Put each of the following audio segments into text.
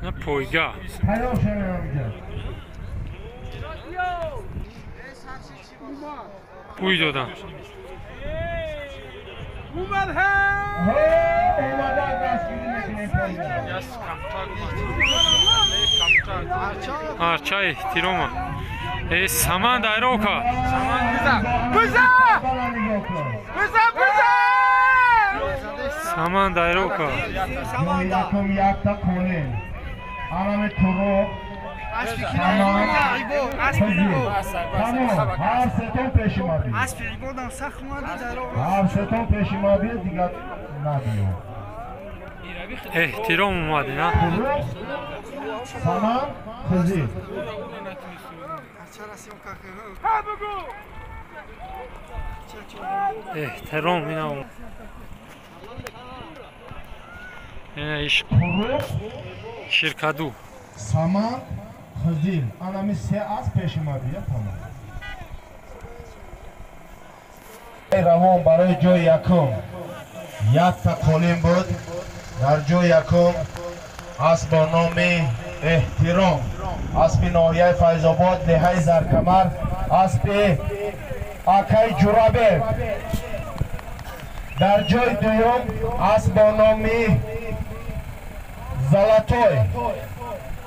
На пойга. Пӯй додан. Арча эҳтирома. Э Саман дайрока. Саман дайрока. Эҳтиром омадӣ, на? Саман Хизир. Эҳтиром ина. Ина ишқ. Ширкаду. Саман Хизир. Анами се аз пеши ма бия тамом. Равон барои ҷои якум. Якта қолин буд. Дар ҷои якум асп бо номи Эҳтиром, аспи ноҳияи Файзобод, деҳаи Заркамар, аспи акай Ҷурабек. Дар ҷои дуюм асп бо номи Золотой,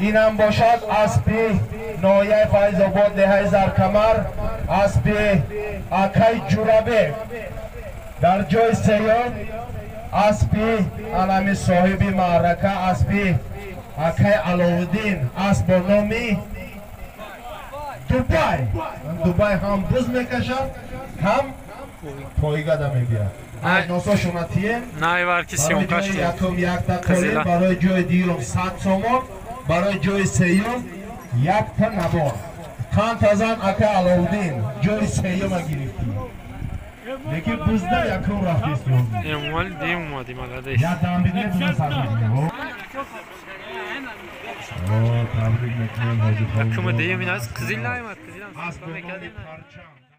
инам бошад аспи ноҳияи Файзобод, деҳаи Заркамар, аспи акай Ҷурабек. Дар ҷои сеюм аспи анами соҳиби маърака, аспи акай Аловуддин, асп бо номи Дубай. Дубай ҳам буз мекашад, ҳам пойгада мебиёд. Ажносошона тием. Найвар ки сиёнкаш. Барои якум якта қолин, барои ҷои дуюм 100 сомон, барои ҷои сеюм якта набор. Қанд тазан акай Аловуддин, ҷои сеюма гирифтӣ. Лекин бузда якум рафтест. Эмомалӣ дем омадӣ, молодец. Я дамбине буза сар мекунем. Табрик мекунем ҳоҷи. Якума дем ин аст, Қизил наомад, Қизилам Асп бо номи мекардем. Парчам.